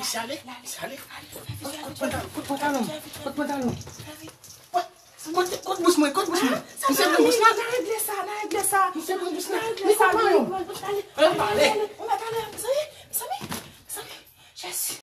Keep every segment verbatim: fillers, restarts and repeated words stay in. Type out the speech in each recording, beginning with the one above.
Sale, sale. Kot pantalon, kot pantalon, kot pantalon. Kot, kot bous mwen, kot bous mwen. Misye pran bous la. N a regle sa, n a regle sa. Misye pran bous la. N a regle sa. Li pran bous la. Ale, ale, ale. Ou mèt ale, mezanmi, mezanmi, mezanmi. Jezi.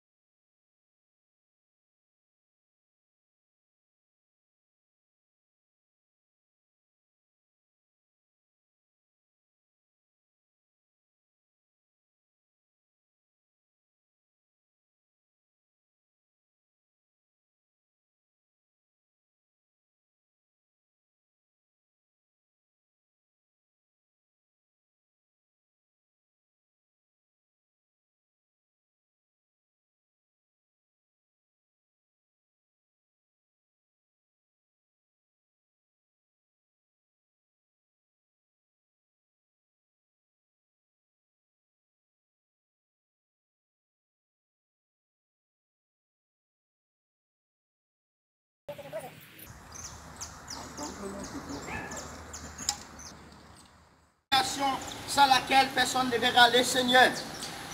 Sans laquelle personne ne verra le Seigneur.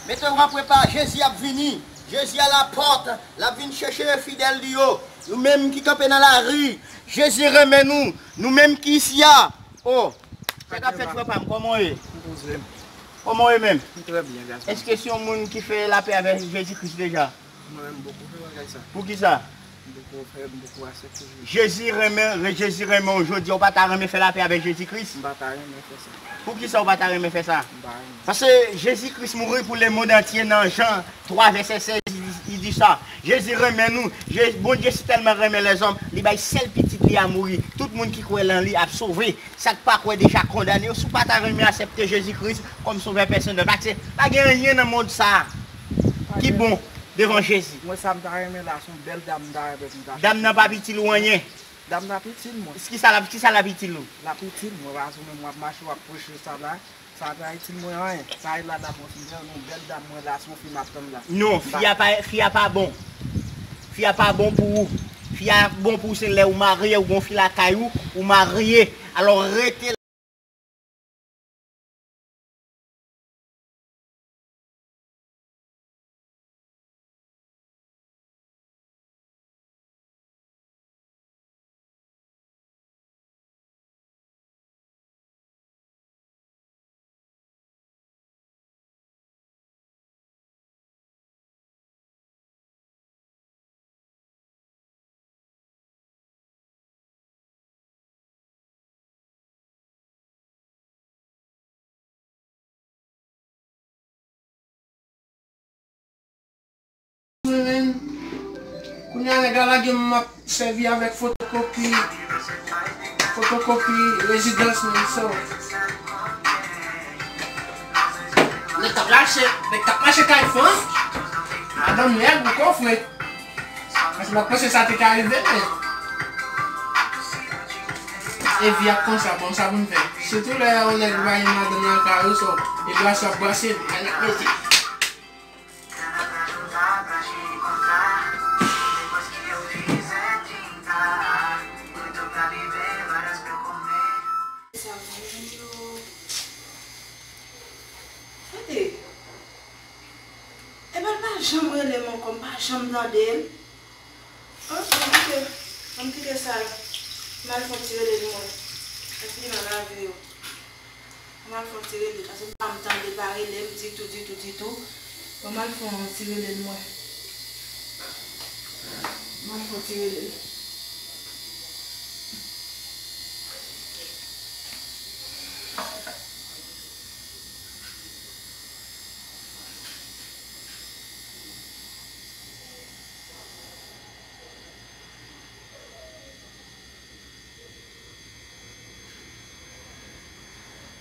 Mettez-vous en prépa, Jezi ap vini. Jezi a la pòt, l ap vin chèche fidèl li yo. Nou menm ki kanpe nan lari, Jezi renmen nou. Nou menm ki isi a. Oh, sa k ap fèt, frè pa m, kòman w ye? M poze m. Kòman w ye menm? M trè byen, gason. Èske se yon moun ki fè lapè avèk Jezi Kris deja? Mwen menm, m poko fè bagay sa. Poukisa? M poko fè, m poko aksepte Jezi. Jezi renmen, re-, Jezi renmen w jodi a, ou pa ta renmen fè lapè avèk Jezi Kris? M pa ta renmen fè sa. Poukisa ou pa ta renmen fè sa? M pa renmen. Paske Jezi Kris mouri pou lemonn antye nan Jan twa vèsè sèz, li, li di sa. Jezi renmen nou. Je-, Bondye si tèlman renmen lèzòm, li bay sèl pitit li a mouri. Tout moun ki kwè lan li ap sove. Sa k pa kwè deja kondane yo. Si w pa ta renmen aksepte Jezi Kris kòm sovè pèsonèl, paske pa gen anyen nan mond sa a ki bon devan Jezi. Mwen, sa m ta renmen la, se yon bèl dam m ta renmen pou m ta chèche. Dam nan p ap itil ou anyen. Dam nan ap itil mwen. Kisa l ap, kisa l ap itil ou? L ap itil mwen, paske ou menm w ap mache, w ap preche sa la. Sa pa itil mwen anyen. Sa e la dam mwen fin fè, yon bèl dam mwen la, se yon fi m ap tann la. Non, fi a pa, fi a pa bon. Fi a pa bon pou ou. Fi a bon pou ou se lè ou marye, ou gon fi lakay ou, ou marye. Alò rete Mwen menm, kounye a nèg la lage m, m ap sèvi avèk fotokopi, fotokopi rezidans mwen, so. Nèg k ap mache, nèg k ap mache kay fanm, madanm nèg ou kofre. Paske m pa t panse sa te ka rive, men. E vi ap konsa, bon, sa pou n fè. Sitou lè yon nèg pa gen madanm nan kay ou, so, e brase w ap brase, men n ap mete. Tande. Epa l pa janm rele m ankò, m pa janm tande l. Ok, ok. Ann kite sa. M al fè yon ti rele l mwen. Epi m al lave yo. M al fè yon ti rele l, paske m pa janm tande l pa rele m ditou, ditou, ditou. Bon, m al fè yon ti rele l mwen. M al fè yon ti rele l.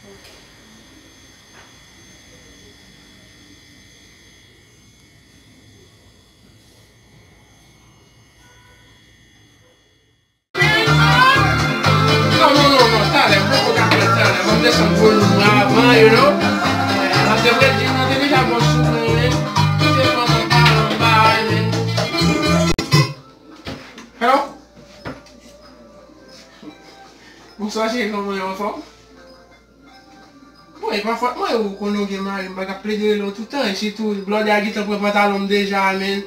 Ok. Non, non, non, non, talè, m poko ka fè talè. Ban m desann volim mwen avan, you know. Paske m te di, m te deja bon sou mwen, wi. Se manman, paran m pa renmen. Hello? Bonswa, cheri, kòman w ye, anfòm? E pa fòt mwen, ou konnen w gen mari, m pa ka plede rele w tout tan, e sitou blòdè a gentan pran pantalon m deja, men.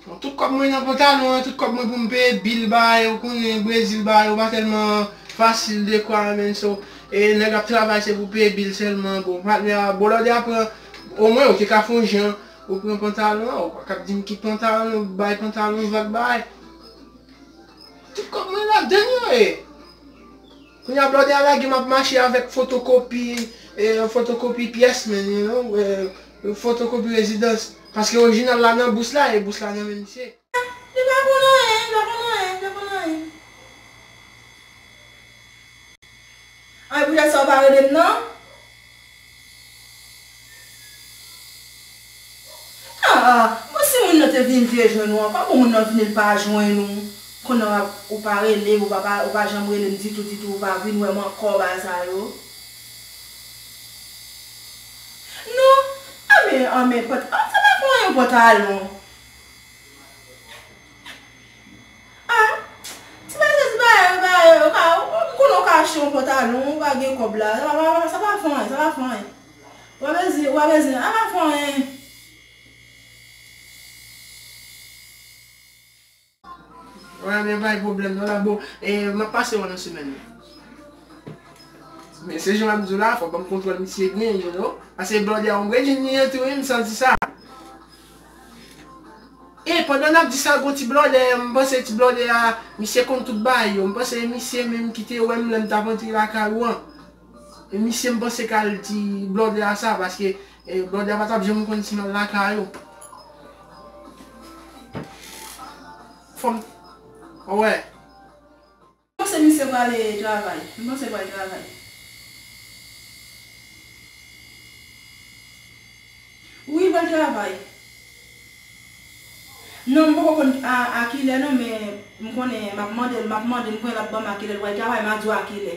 Bon, tout kòb mwen nan pantalon an, tout kòb mwen pou m peye bil ba yo, ou konnen Brezil ba yo pa tèlman fasil de kwa, men, so, e nèg ap travay se pou peye bil sèlman, bon, patnè a, blòdè a pran, omwen ou te ka fè yon jan, ou pran pantalon an, ou pa ka ap di m ki pantalon, ou bay pantalon vag bay. Tout kòb mwen ladann yo, e. Kounye a blòdè a lage m ap mache avèk fotokopi, e, fotokopi pyès, men, you know, e, fotokopi rezidans. Paske orijinal la nan bous la, e bous la nan men misye. Li pa konn anyen, li pa konn anyen, li pa konn anyen. Ay, poutèt sa w pa rele m nan? Ah, bon, si moun nan te vin vye jwenn ou ankò, bon, moun nan vini, l pa jwenn ou. Kounye a, ou pa rele m, ou pa, pa, ou pa janm rele m ditou, ditou, ou pa vin wè m ankò, bagay sa yo. Non, anben, anben, pant-, ah, sa pa fè anyen, pantalon. Ah, ti bagay, ti bagay, bagay, ou ka, ou, ou konnen ou ka achte yon pantalon, ou pa gen kòb la, sa pa, sa pa fè anyen, sa pa fè anyen. Ou pa bezwen, ou pa bezwen, sa pa fè anyen. Wè, men pa gen pwoblèm non, la, bon, e, m ap pase wè nan semèn nan. Men se jan m ap di w la, fò ban m kontwòl misye byen, you know. Paske blòdè a yon bredjin li ye tou, wi, m santi sa. E pandan n ap di sa, gon ti blòdè, m panse ti blòdè a, misye konn tout bagay yo. M panse misye menm ki te wè m lè m t ap antre lakay ou an. E misye m panse k al di blòdè a sa, paske, e, blòdè a pa t ap janm konn si m al lakay ou. Fò m, wè. M panse misye prale travay. M panse l pral travay. Wi, l pral travay. Non, m poko konn a, a kilè non, men m konnen, m ap mande l, m ap mande l, m konnen l ap ban m a kilè l pral travay, m a di w a kilè.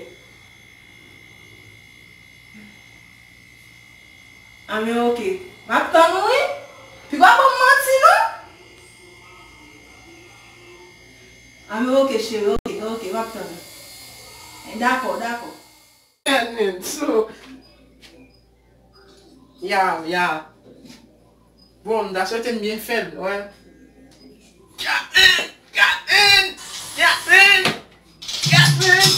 Anben, oke. M ap tann ou, wi. Piga w ban m manti, non. Anben, oke, cheri, oke, oke, m ap tann ou. Dakò, dakò. Catherine, so. Ya, ya. Bon, m ta swete m byen fè l, wè. Catherine! Catherine! Catherine! Catherine!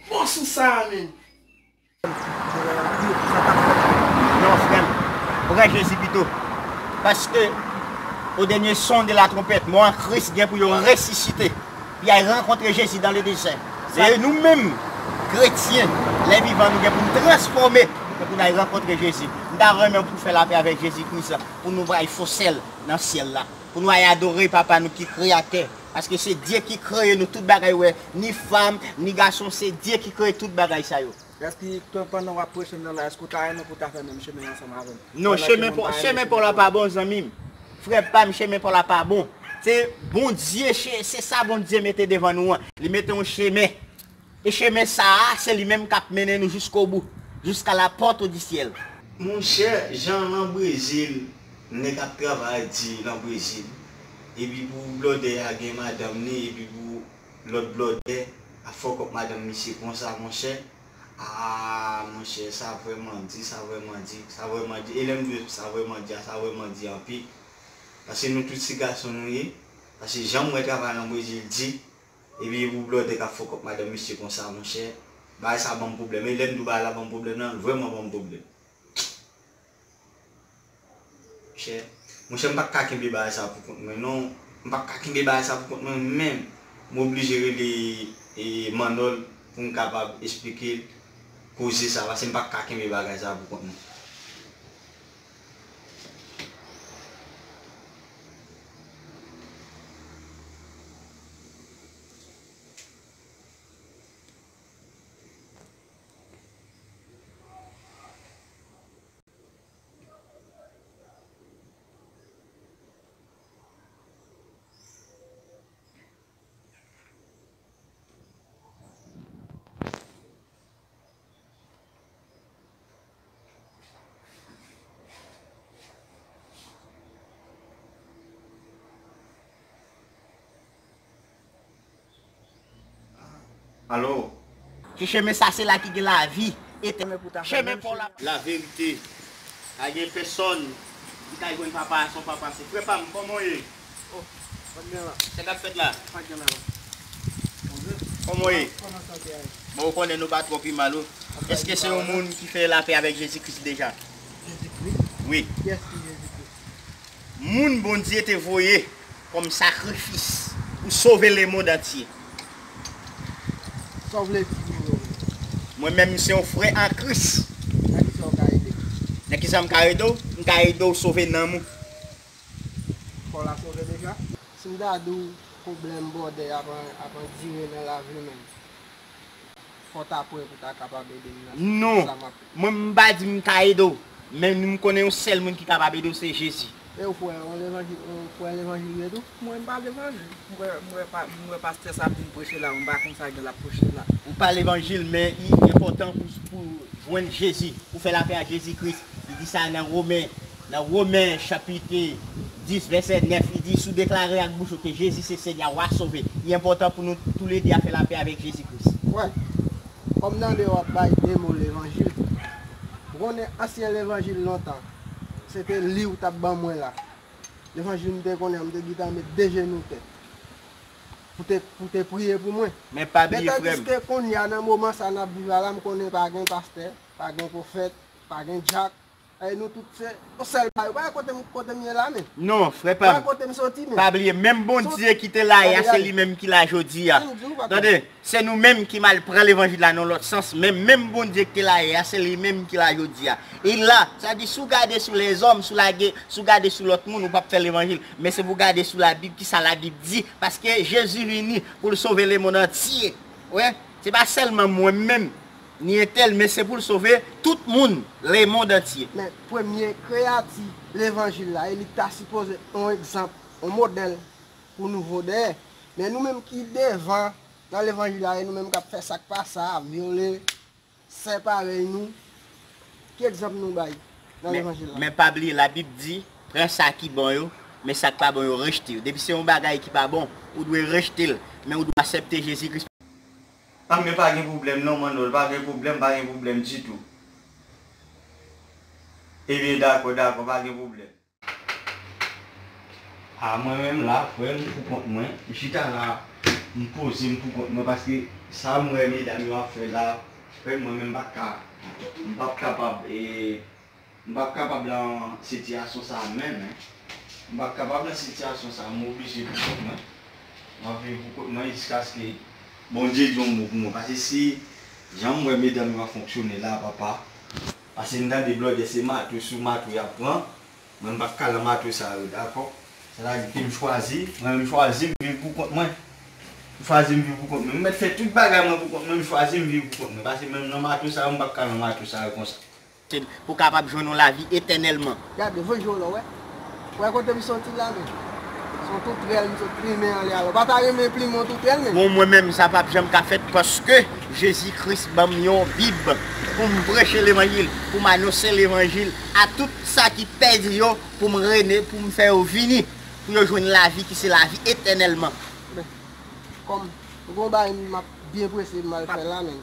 Bon, sou sa, men. Non, frè m, pran Jezi pito. Paske, au dernier son de la trompette, mò an Kris gen pou yo resisite. Pou y al rankontre Jezi dans le désert. E nou menm, kretyen, lè vivan, nou gen pou n transfòme, e pou n al rankontre Jezi. M ta renmen pou fè lapè avèk Jezi Kris, pou nou bay fo sèl nan syèl la. Pou nou al adore Papa nou ki Kreyatè. Paske se Dye ki kreye nou, tout bagay, wè, ni fanm, ni gason, se Dye ki kreye tout bagay sa yo. Èske pandan w ap preche m nan la, èske w ta renmen pou w ta fè menm chemen ansanm avè m? Non, chemen pa w la pa bon, zanmi m. Frè pa m, chemen pa w la pa bon. Se Bondye, se sa Bondye mete devan nou an. Li mete yon chemen. E chemen sa a, se li menm k ap mennen nou jiskobou, jusqu'à la porte du ciel. Monchè, jan nan Brezil, nèg ap travay di nan Brezil, epi pou blòdè a gen madanm li, epi pou lòt blòdè ap fòkòp madanm misye konsa, monchè. Ah, monchè, sa vrèman di, sa vrèman di, sa vrèman di. E lè m di sa vrèman di a, sa vrèman di anpil. Paske nou tout se gason nou ye. Paske jan m wè travay nan Brezil di, epi pou blòdè k ap fòkòp madanm misye konsa, monchè, bagay sa ban m pwoblèm. E lè m di w bagay la ban m pwoblèm nan, l vrèman ban m pwoblèm. Monchè, monchè, m pa t ka kenbe bagay sa pou kont mwen, non. M pa t ka kenbe bagay sa pou kont mwen menm. M oblije rele, e, Manòl pou m kapab esplike l koze sa, paske m pa t ka kenbe bagay sa pou kont mwen. Alo? Chemen sa se la ki gen lavi etènèl. Chemen pa w la. Laverite. Pa gen pèsonn ki ka jwenn papa a, se yon papa se. Frè pa m, kòman w ye? Sa k ap fèt la? Kòman w ye? Bon, ou konnen nou pa twò pi mal, wi. Èske se yon moun ki fè lapè avèk Jezi Kris deja? Wi. Moun Bondye te voye kòm sakrifis pou sove lemonn antye. Sa w vle di pou yo? Mwen menm, m se yon frè an Kris. Nan ki sa w ka ede m? Nan ki sa m ka ede w? M ka ede w sove nanm ou. Kò w la sove deja? Si m ta di w pwoblèm bòdè ap, ap andire nan lavi w menm, fò w ta prè pou w ta kapab ede m nan sa m ap. Non. Mwen, m pa di m ka ede w, men m konnen yon sèl moun ki kapab ede w, se Jezi. E ou kwè yon levanjil, ou kwè levanjil vre tou? Mwen, m pa levanjil. M wè, m wè pa, m wè pastè sa ap vin preche la, m pa konn sa ke l ap preche la. Ou pa levanjil, men li enpòtan pou, pou jwenn Jezi, pou fè lapè ak Jezi Kris. Li di sa nan Women, nan Women chapit dis, vèsè nèf, li di, "Si w deklare ak bouch ou ke Jezi se Senyè, w a sove." Li enpòtan pou nou toulede a fè lapè avèk Jezi Kris. Wè, kòm tande w ap bay de mo levanjil, ou konnen ansyen levanjil lontan, se te li w t ap ban mwen la. Levanjil m te konnen an, m te gentan met de jenou tè pou te, pou te priye pou mwen. Men pa bliye, frè m. Men tandiske kounye a, nan moman sa n ap viv la, m konnen pa gen pastè, pa gen pwofèt, pa gen dyak. E nou tout se yon sèl bagay. Ou pa wè kote m, kote m ye la, men? Non, frè pa m. Ou pa wè kote m soti, men? Pa bliye, menm Bondye ki te la yè a, se li menm ki la jodi a. Tande, se nou menm ki mal pran levanjil la nan lòt sans, men menm Bondye ki te la yè a, se li menm ki la jodi a. E la, sa di, si w gade sou lèzòm, si w lage, si w gade sou lòt moun, ou p ap fè levanjil. Men se pou w gade sou Labib, kisa Labib di. Paske Jezi vini pou l sove lemonn antye. Wi, se pa sèlman mwen menm, ni entèl, men se pou l sove tout moun, lemonn antye. Men premye kreyati levanjil la, e li ta sipoze yon egzanp, yon modèl pou nou vo dèyè. Men nou menm ki devan nan levanjil la, e nou menm k ap fè sa k pa sa, vyole, sè parèy nou, ki egzanp nou bay nan levanjil la? Men pa bliye, Labib di, pran sa ki bon yo, men sa k pa bon yo, rejte yo. Depi se yon bagay ki pa bon, ou dwe rejte l, men ou dwe aksepte Jezi Kris. An, men pa gen pwoblèm non, Manno, pa gen pwoblèm, pa gen pwoblèm ditou. Ebyen, dakò, dakò, pa gen pwoblèm. A, mwen menm la, frè m, m pou kont mwen. M chita la, m poze m pou kont mwen, paske sa m wè medam yo ap fè la, frè m, mwen menm m pa ka, m p ap kapab, e, m p ap kapab nan sitiyasyon sa a menm, men. M p ap kapab nan sitiyasyon sa a, m oblije pou kont mwen. M ap viv pou kont mwen jiskaske Bondye di yon mo pou mwen. Paske si jan m wè medam yo ap fonksyone la, papa, paske m tande blòdè se mato sou mato y ap pran, mwen m p ap ka nan mato sa yo, dakò? Sètadi ke m chwazi, mwen menm m chwazi m viv pou kont mwen. M chwazi m viv pou kont mwen. M mèt fè tout bagay mwen pou kont mwen, m chwazi m viv pou kont mwen. Paske menm nan mato sa yo, m p ap ka nan mato sa yo konsa. Pou kapab jwenn yon lavi etènèlman. Gade, voye je w la, w wè. W wè kote m soti la, men. Se yon toutrèl, m sot plimen anlè a la. Ou pa ta renmen plimen yon toutrèl, men? Bon, mwen menm, sa p ap janm ka fèt paske Jezi Kris ban m yon Bib pou m preche levanjil, pou m anonse levanjil a tout sa ki pèdi yo, pou m rene, pou m fè yo vini, pou yo jwenn lavi ki se lavi etènèlman. Men, kòm, gon bagay m ap byen prese m al fè la, men.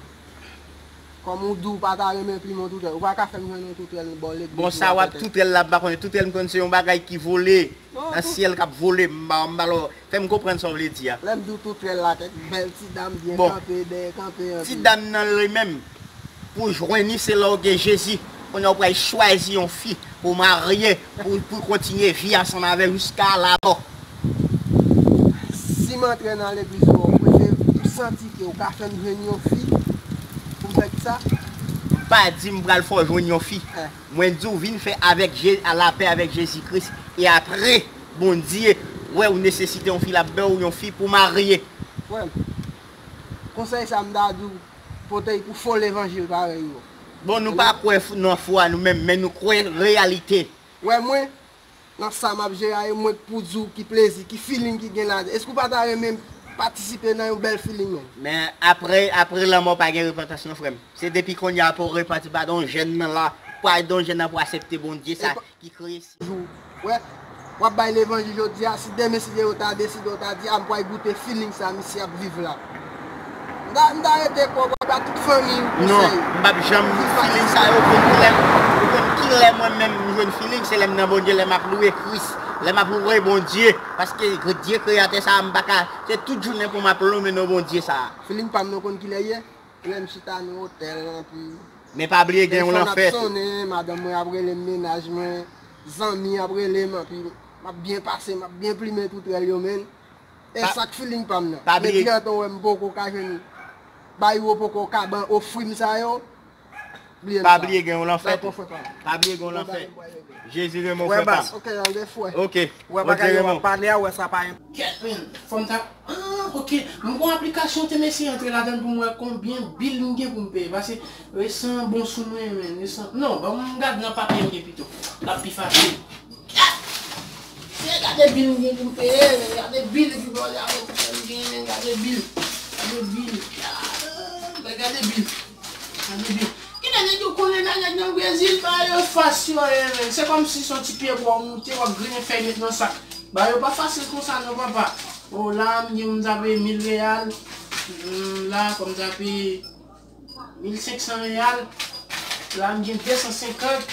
Kòm ou di w pa ta renmen plimen yon toutrèl, ou pa ka fè m jwenn yon toutrèl bò legliz. Bon, sa w ap toutrèl la, m pa konnen. Toutrèl m konn se yon bagay ki vole nan syèl, k ap vole. M pa, m pa lò, fè m konprann sa w vle di a. Lè m di w toutrèl la, kèk bèl ti dam byen kanpe, dèyè kanpe anpil. Ti dam nan li menm, pou jwenn li, se lè w gen Jezi. Kounye a w pral chwazi yon fi pou w marye, pou, pou w kontinye vi ansanm avè l jiska lamò. Si m antre nan legliz ou, ou prefere ou santi ke ou ka fè m jwenn yon fi pou m fè kisa? M pa di m pral fè w jwenn yon fi. Mwen di w vin fè avèk Je-, a lapè avèk Jezi Kris. E apre, Bondye wè ou nesesite yon fi, l ap ba w yon fi pou w marye. Frè m, konsèy sa m ta di w, pote l pou fo levanjil parèy ou. Bon, nou pa kwè f-, nan fwa nou menm, men nou kwè reyalite. Wè mwen, nan sa m ap jere a, e mwen k pou di w ki plezi, ki feeling ki gen la. Èske w pa ta renmen patisipe nan yon bèl feeling menm? Men apre, apre lanmò pa gen repantans non, frè m. Se depi kounye a pou w repanti, pa gen yon jèn nan la, pa gen yon jèn nan pou aksepte Bondye sa ki kreye. Jou, wè, w ap bay levanjil jodi a, si demen si Dye ta deside, w ta di, a, m pral goute feeling sa misye ap viv la. M ta rete kò w, ba tout fanmi w konsèy. Non, m p ap janm feeling sa yo, ou konn kilè, ou konn kilè mwen menm m jwenn feeling, se lè m nan Bondye, lè m ap louwe Kris, lè m ap louwe Bondye, paske Dye kreyatè sa a, m pa ka, se tout jounen pou m ap lonmen non Bondye sa a. Feeling pa m nan, ou konn kilè ye? Lè m chita nan otèl, anpi Men pa bliye gen yon telefòn ap lanfè tou. Sonnen, madanm mwen ap rele m, mennaj mwen, zanmi ap rele m, anpi m ap byen pase, m ap byen plimen tout rèl yo, men. E pa, sa k feeling pa m nan. Pa bliye. Men kliyantan wè m poko ka jwenn bagay yo poko ka ban ofri m sa yo. Bliye m sa. Pa bliye gen yon lanfè tou. Dakò, frè pa m. Pa bliye gen yon lanfè. Jezi renmen w, frè pa m. Ok, an de fwè. Ok. Wè bagay yo ap pale a, wè sa pa yon. Kèt, men. Fò m ta Ah, ok. M gon aplikasyon te m eseye antre ladan l pou m wè konbyen bil m gen pou m peye. Paske resan bon sou mwen, men. Resan, non, ban m gad nan papye m gen pito. L ap pi fasil. Se gade bil m gen pou m peye, men. Gade bil epi bò la, men, pou m gen, men. Gade bil. Gade bil. Ah, gade bil. Gade bil. Kilè nèg yo konnen la, nèg nan Brezil, ba yo fas yo ye, men. Se kòmsi se yon ti pye bwa w moute, w ap grennen fèy met nan sak. Ba yo pa fasil konsa non, papa. O, la, m gen pou m tape mil reyal. Hmm, la, fò m tape mil senk san reyal. La, m gen de san senkant.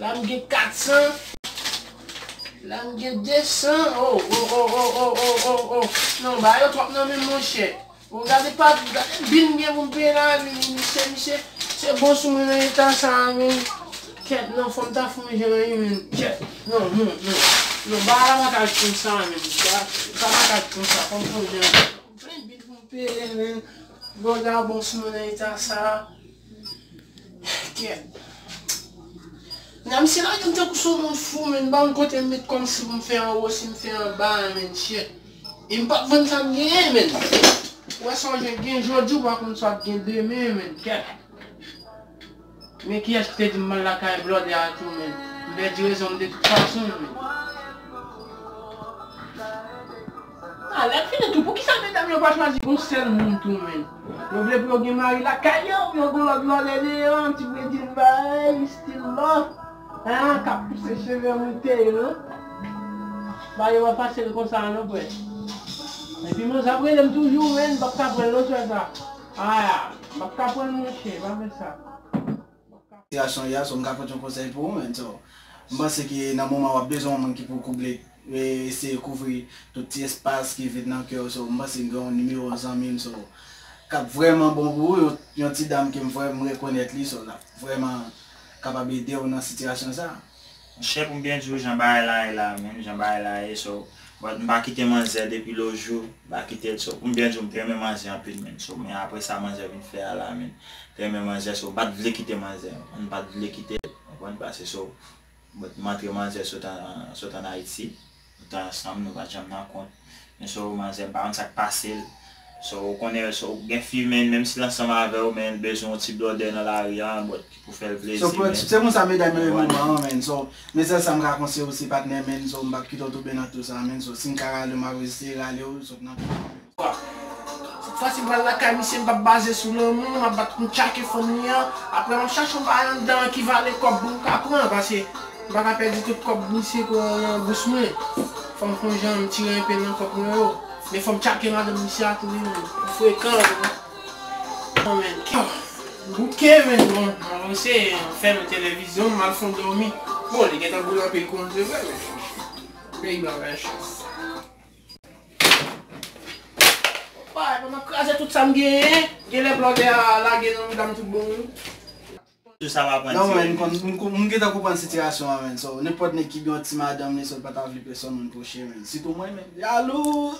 La, m gen kat san. La, m gen de san. O, o, o. Non, ba yo twòp nan men m, monchè. Bon, gade pa, gade bil m gen pou m peye la, men, misye, misye, se bon sou mwen nan eta sa a, men. Kèt, non, fò m ta fè yon jan, wi, men. Kèt, non, non, non. Non, bagay la pa ka ret konsa, men. Sa, sa pa ka ret konsa, fò m fè yon jan. Plen bil pou m peye, men. Bon, bagay bon sou mwen nan eta sa a. Kèt. Nan misye lage m tankou se yon moun fou, men. M pa konn kote m met kòm si pou m fè anwo, si m fè anba, men, shit. E m p ap vann sa m genyen, men. Ou wè sa w gen jodi, ou pa konn sa w ap gen demen, men. Kèt. Men kiyès ki te di m m al lakay blòdè a tou, men? M pèdi rezon m de tout fason, men. A, lè fini tou, poukisa medam yo pa chwazi yon sèl moun tou, men? Yo vle pou yo gen mari lakay yo, pou yo gen lòt blòdè deyò, ti Bredin bay, still love. Hein, k ap pouse cheve moute yo. Ba yo pa fasil konsa non, frè. Epi manzè ap rele m toujou, men, m p ap ka pran l non, frè sa. Aya, m p ap ka pran l, monchè, pa fè sa. Sitiyasyon ya, so m ka pote yon konsèy pou ou, men, so, m panse ke nan moman w ap bezwen yon moun ki pou kouble, e, eseye kouvri tout ti espas ki vid nan kè w, so, m panse m gen yon nimewo zanmi m, so, k ap vrèman bon pou ou, yon, yon ti dam ke m vrè-, m rekonèt li, so, l ap vrèman kapab ede w nan sitiyasyon sa. Monchè, pou m byen di w, jan bagay la ye la, men, jan bagay la ye, so, but m pa kite manzè depi lojou, m pa kite l, so, pou m byen di w, m te renmen manzè anpil, men, so, men apre sa manzè vin fè a la, men, te renmen manzè, so, m pa t vle kite manzè, m pa t vle kite l, konprann, paske, so, but m antre manzè sot an, sot an Ayiti, nou te ansanm, nou pa t janm nan kont. Men so, manzè, m pa konn sa k pase l. So, ou konnen, so, gen fi, men, menm si l ansanm avè w, men l bezwen yon ti blòdè nan lari a, but ki pou fè l plezi, So, pou, men, se pou sa, medam yo, konprann? Moman an, men. So, men sèl sa m ka konseye w, se patnè, men. So, m p ap kite w tonbe nan tou sa, men. So, si m ka rale w, m ap eseye rale w, sot nan tou sa, men. Sèt fwa si m pral lakay misye, m p ap baze sou lanmou, m ap bat pou m tchake fanm li an. Apre, m ap chache yon bagay anndan an ki vale kòb pou m ka pran, paske m pa ka pèdi tout kòb misye pran nan bous mwen. Fò m fè yon jan m tire enpe nan kòb mwen yo. Men fò m tchake madanm misye a tou, wi, men. Li frekan, wi. Non, men. M bouke, men, bon, m avanse, m fèmen televizyon, m al fè yon dòmi. Bon, li gentan boule anpil kounye, se vre, men. Peyi ba bay chans. Bay, pandan m ap kraze tout sa m genyen, genlè blòdè a lage nan mouda m tout bon, wi. Tout sa va pran ti men. Non, men, m konn, m konn, m gentan konprann sitiyasyon an, men. So, nenpòt nèg ki gen yon ti madanm li, so, l pa ta vle pèsonn moun pwoche, men. Sitou mwen, men. Jalou!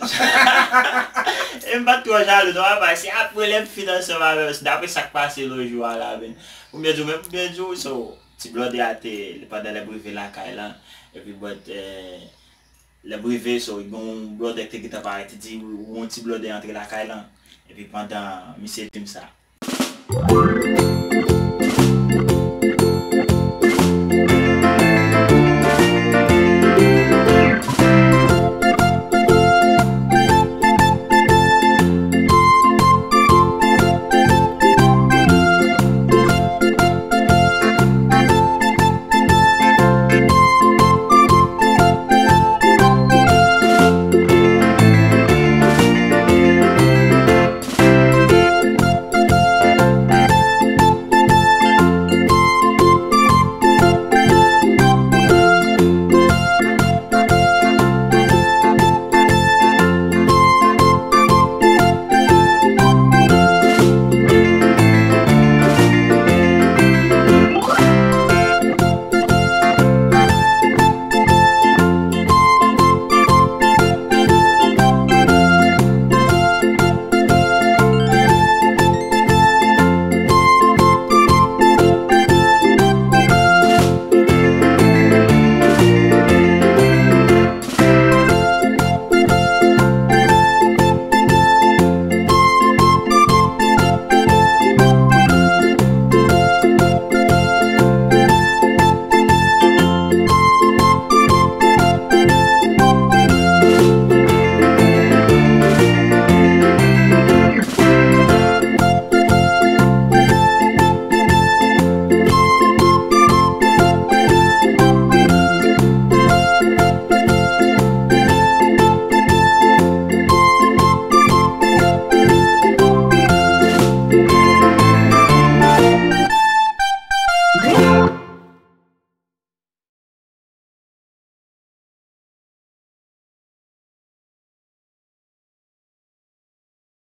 E m pa t twò jalou, non, papa. Se apre lè m fin ansanm avè w, se dapre sa k pase lòt jou a la, men. Pou m byen di w, men pou m byen di w, so, ti blòdè a te, pandan lè m rive lakay lan, epi, but, eh, Lè m rive, so, gen yon blòdè ki te gentan parèt, li di, ou yon ti blòdè antre lakay lan. Epi pandan misye di m sa.